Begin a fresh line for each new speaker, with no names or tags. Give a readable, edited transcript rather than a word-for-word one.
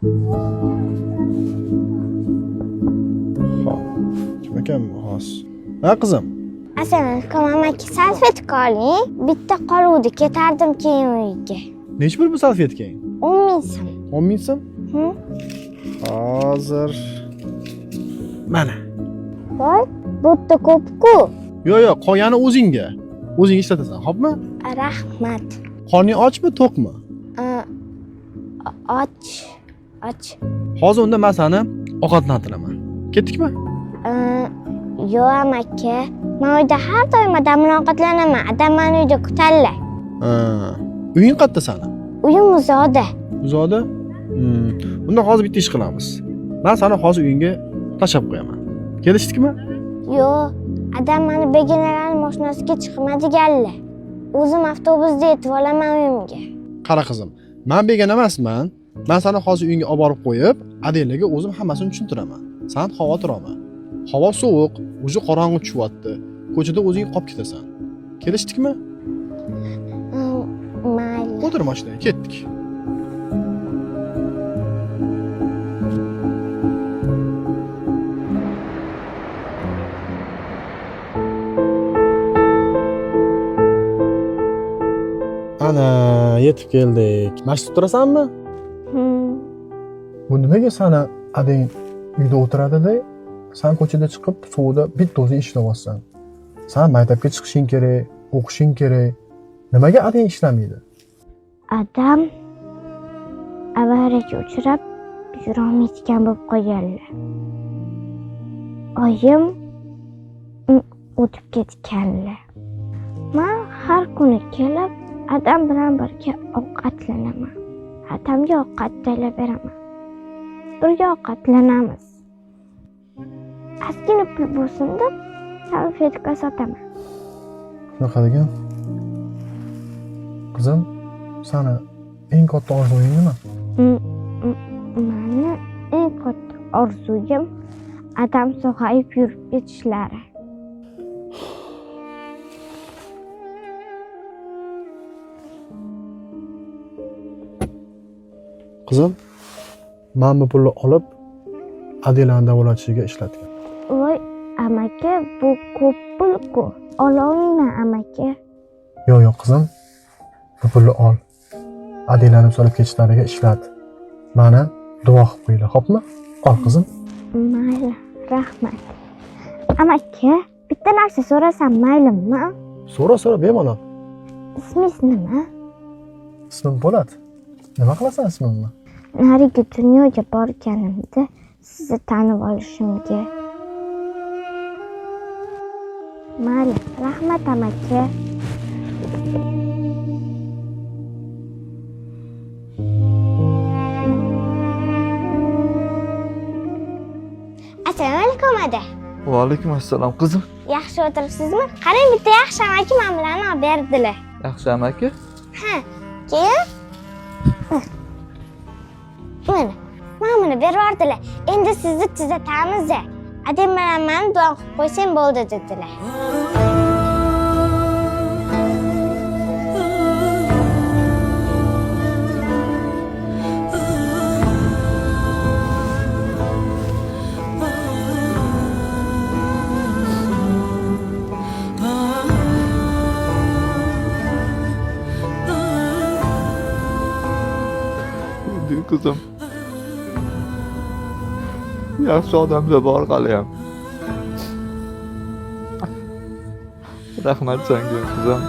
Xo'p, kim ekan bu hozir? Ha, qizim?
Assalomu alaykum amaki, salfetka oling. Bitta qoluvdi, ketardim keyin uyga.
Nechi pul bu salfetkang?
10 000 so'm.
10 ming so'm?
Hı?
Hozir. Mana.
Voy, bu yerda ko'p-ku.
Yo'q, yo'q, qolgani o'zingga. O'zing ishlatasan, xo'pmi?
Rahmat.
Qorning ochmi, to'qmi?
Och, och.
Hozir unda men seni ovqatlantiraman. Ketdikmi?
Yo'q amaki, men uyda har doim adam bilan ovqatlanaman. Adam meni uyda kutadilar.
Ha. Uying qayerda sani?
Uyim uzoqda.
Uzoqda? Unda hozir bitta ish qilamiz. Men seni hozir uyingga tashlab qo'yaman. Kelishdikmi?
Yo'q, adam meni begonalarning mashinasiga chiqma deganlar. O'zim avtobusda yetib olaman uyimga.
Qara qizim, men begona emasman. Men seni hozir uyingga olib borib qo'yib, Adelaga o'zim hammasini tushuntiraman. San xavotir olma. Havo sovuq, o'zi qorong'i tushyapti. Ko'chada o'zing qolib ketasan. Kelishdikmi?
Mayli.
O'tir mashinaga, ketdik. Ana, yetib keldik. Masjidda turasanmi? Bu nimaga sani adang uyda o'tiradida, san ko'chada chiqib sovuqda bitta o'zing ishlayapsan? San maktabga chiqishing kerak, o'qishing kerak. Nimaga adang ishlamaydi?
Adam avariyaga uchrab yurolmaydigan bo'lib qolganlar. Oyim o'tib ketganlar. Men har kuni kelib adam bilan birga ovqatlanaman. Adamga ovqat tayyorlab beraman. Birga ovqatlanamiz. Ozgina pul bo'lsin deb salfetka sotaman.
Shunaqa degan. Qizim, sani eng katta orzuying nima?
Mani eng katta orzuyim adam sog'ayib yurib ketishlari.
Qizim, men bu pulni olib Adelani davolatishiga ishlatgan.
Voy amaki, bu ko'p pul-ku. Ololmayman amaki.
Yo'q, yo'q qizim, bu pulni ol. Adelani solib ketishlariga ishlat. Mani duo qilib qo'yinglar, xo'pmi? Ol qizim.
Mayli, rahmat. Amaki, bitta narsa so'rasam maylimi?
So'ra, so'ra, bemalol.
Ismingiz nima?
Ismim Po'lat. Nima qilasan ismimni?
Narigi dunyoga borganimda sizni tanib olishimga. Mayli, rahmat amaki. Assalomu alaykum ada.
Va alaykum assalom qizim.
Yaxshi o'tiribsizmi? Qarang, bitta yaxshi amaki mana bularni olib berdilar.
Yaxshi amaki?
Ha, keyin mana, mana buni berib yubordilar. Endi sizni tuzatamiz. Adem bilan mani duo qilib qo'ysang bo'ldi dedilar.
Qizim. Yaxshi odamlar bor haliyam. Rahmat senga qizim.